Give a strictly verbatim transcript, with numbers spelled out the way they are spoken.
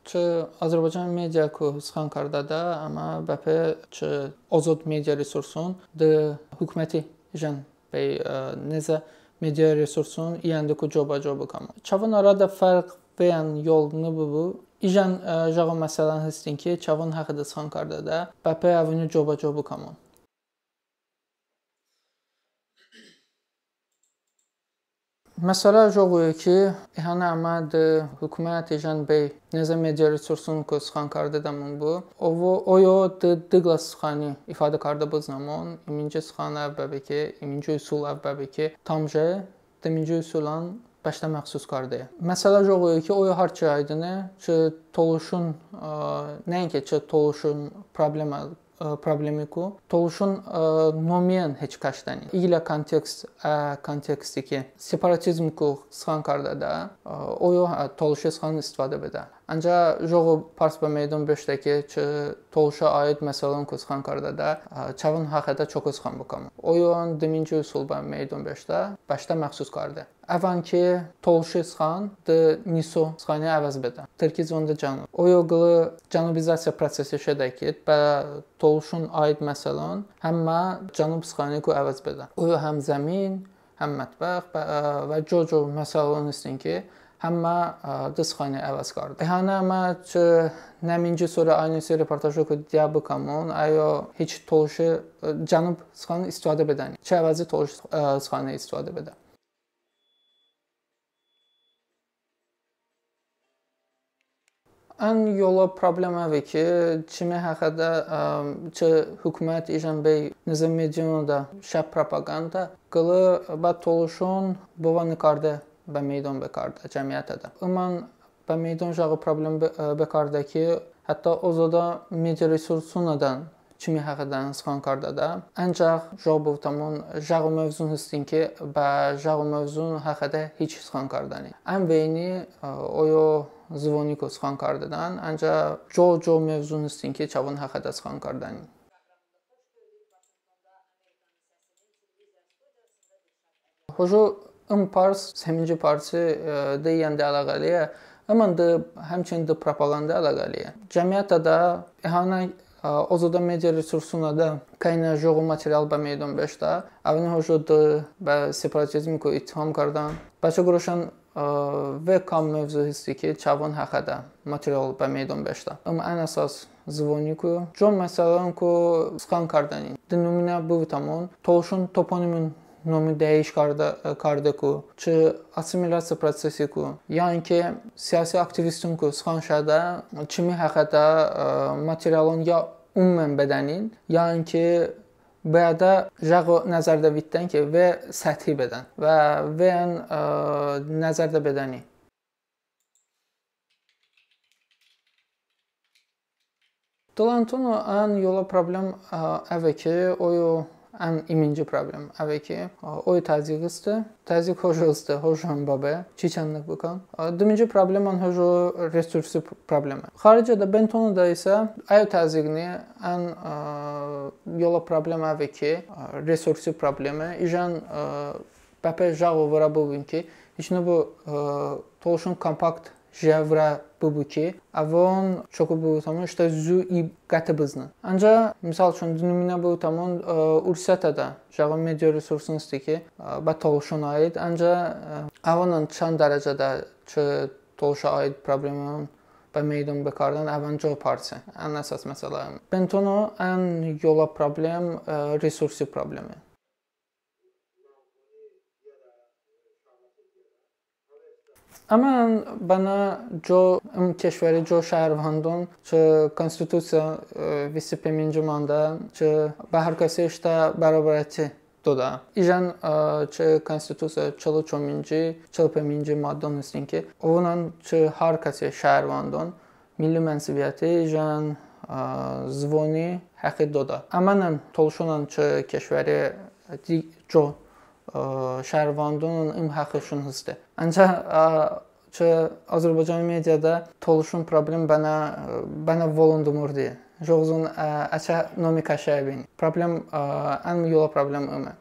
Çı Azərbaycan mediaku sıxan kardədə, əmə bəpe çı ozod media resursun de hukuməti ijən bəy, e, nezə media resursun iyəndiku cobaco bıkəmon. Çəvon arədə fərq veyən yol nıbıbu. İjən, e, jıqo məsələn hestin ki, çəvon həxədə sıxan kardədə bəpe əvoni cobaco bıkəmon. Məsələ jıqoye ki, e, hanə əmə de hukumət ijən bəy nezə media resursunku sıxan kardedəmon bu. Oyo de dı qılə sıxani ifadə kardə bıznəmon, iminci sıxan əv bəbe ki, iminci usul əv bəbe ki, tam jə dıminci usulən bəştə məxsus kardeye. Məsələ jıqoye ki, oyo har çi aydine, çı tolışun, e, nəinki çı tolışun problemə, e, problemiku, tolışun, e, nomiyən hiç kəşdəni. İlə kontekst, e, konteksti ki, separatizmku sıxan kardədə, e, oyo, e, tolışi sıxan istifadə bedə. Əncəx jıqo pars bə məydon beşdə ki, çı tolışə aid məsəlonku sıxan kardədə, e, çəvon həxədə çoku sıxan bıkəmon. Oyo ın dıminci usul bə məydon beşdə, bəştə məxsus karde. Əvən ki, tolışi sıxan de niso sıxani əvəz bedə. Tırki zıvonədə cənub. Oyo qılə cənubizasiya prosesi şedə ki, bə tolışun aid məsəlon həmmə cənub sıxaniku əvəz bedə. Oyo həm zəmin, həm mətbəx, bə-, ə, və co-co məsəlon hestin ki, həmmə, ə, de sıxani əvəz kardə. E, hanə əmə çı nəminci sori aynı se reportajoku diə bıkəmon, əyo hiç tolışi, ə, cənub sıxani istifadə bedəni. Çı əvəzi tolışi, ə, sıxani istifadə bedə. Ən yolə problem əve ki, çımi həxədə, ə, çı hukumət ijən bəy nezə medianədə şə propaqanda qılə bə tolışon bovə nıkarde bə məydon bekardə cəmiyyətədə. Imən bə məydon jıqo problem be-, bekardə ki, hətta ozodə media resursonədən çımi həxədən sıxan kardədə. Əncəx jıqo bıvotəmon, jıqo mevzun hestin ki, bə jıqo mevzun həxədə hiç sıxan kardəni. Ən veyni, ə, oyo zıvoniku sıxan kardedən, əncəx co-co mevzun hestin ki, çəvon həxədə sıxan kardəni. Hojo ım pars, seminci parsi, e, de iyəndı əloğəliye, ımən de həmçinin de propaqanda əloğəliye. Cəmiyyətədə, e, hanə, e, ozodə media resursonədə kəynə jıqo material bə məydon beşdə, əvoni hojo de bə separatizmiku ittiham kardən. Bəçəy qoroşən, e, ve kam mevzu hesti ki, çəvon həxədə material bə məydon beşdə. Im ən əsas zıvoniku, co məsəlonku sıxan kardəni. De nımunə bıvotəmon, tolışon toponimun nomi dəyiş kardə-, kardeku, çı assimilyasiya prosesiku, yəni ki, siyasi aktivistonku sıxan şedə, çımi həxədə, e, materialon ya umumən bedənin, yəni ki, bəyədə jıqo nəzərdə vitdən ki, ve səthi bedən və veyən, e, nəzərdə bedəni. Dıləntonu ən yolə problem, ə, əve ki, oyo ən iminci problem əve ki, ə, oyo təzyiğ heste, təzyiğ hojo heste, hojo ən bəbe, çiçənlıq bıkən. Ə, dıminci problemən hojo resursi p-, probleme. Xaricədə, bentonədə isə əyo təzyiğ ni, ən, ə, yolə problem əve ki, ə, resursi probleme. İjən, ə, bəpe jıqo vırə bıbun ki, hiç nıbu, ə, tolışon kompakt jiyə vırə bıbu ki, əvon çoku bıvotəmon, ıştə zu i qəte bızınən. Əncəx, misal üçün, nımunə bıvotəmon, ə, Urusiyətədə jıqo media resurson heste ki, ə, bə tolışon aid, əncəx, ə, əvonən çan dərəcədə çı tolışə aid problemon bə məydon bekardən, əvən co parse. Ən əsas məsələ. Bentono ən yolə problem, ə, resursi probleme. Əmən bənə co, ım kişvəri co şəhrvandon çı konstitusiya, e, vist peminci maddə, çı bə har kəsi ıştə bərobəroçi dodə. İjən, e, çı konstitusiya çılı çominci, çılı peminci maddon hestin ki, əvonən çı har kəsi şəhrvandon milli mənsubiyyəti, ijən, ə, zıvoni həxi dodə. Əmənən tolışonən çı kişvəri di-, co, ə, şəhrvandonən ım həxışon heste. Əncəx, ə, çı Azərbaycan mediadə tolışon problem bənə, ə, bənə volon dımerdi. Jıqo zıvon, ə, əçəy nomi kəşəy bıni. Problem, ə, ən yolə problem ıme.